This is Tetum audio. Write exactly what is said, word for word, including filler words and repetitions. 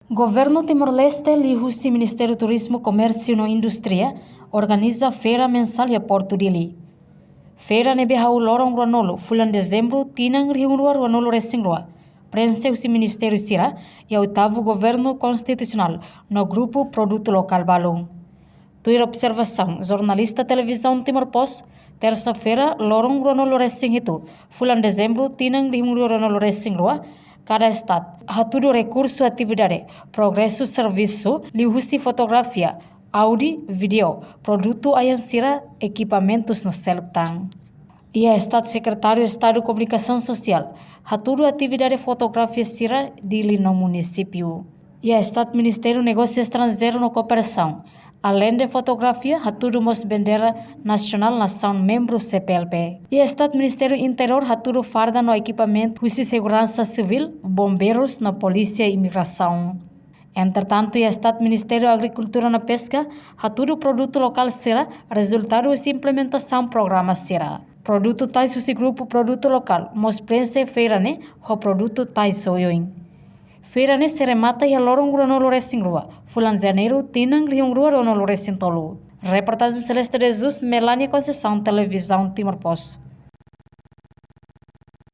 Governu Timor-Leste liuhusi Ministériu Turizmu, Komérsiu no Indústria organiza feira mensál iha Portu Dili. Feira ne'ebé hahú loron ruanulu fulan Dezembru tinan rihun rua ruanulu resin rua, prenxe husi ministériu sira iha oitavu governu konstitusionál no grupu produtu lokál balun. Tuir observasaun jornalista Televizaun Timor Post, tersa-feira, loron ruanulu resin hitu fulan Dezembru tinan rihun rua ruanulu resin rua, kada estadu hatudu rekursu atividade, progresu servisu liuhusi fotografia, áudiu, vídeo, produtu ayan sira, ekipamentus no seluk tan. Iha estadu, Sekretáriu Estadu Komunikasaun Sosiál hatudu atividade fotografia sira Dili no munisípiu. Iha estadu, Ministériu Negósiu Estranjeiru no Kooperasaun, aleinde fotografia, hatudu mós bandeira nasionál nasaun membru C P L P. Iha estadu, Ministériu Interiór hatudu farda no ekipamentu husi seguransa sivíl, bombeirus no polísia imigrasaun. Entretantu, iha estadu, Ministériu Agrikultura no Peska hatudu produtu lokál sira, rezultadu husi implementasaun programa sira. Produtu tais husi grupu produtu lokál mós prenxe feira ne'e ho produtu tais oioin. Feira ne'e sei remata iha loron ruanulu resin rua fulan Janeiru tinan rihun rua ruanulu resin tolu. Reportajen Celeste de Jesus, Melania Conceição, Televizaun Timor Post.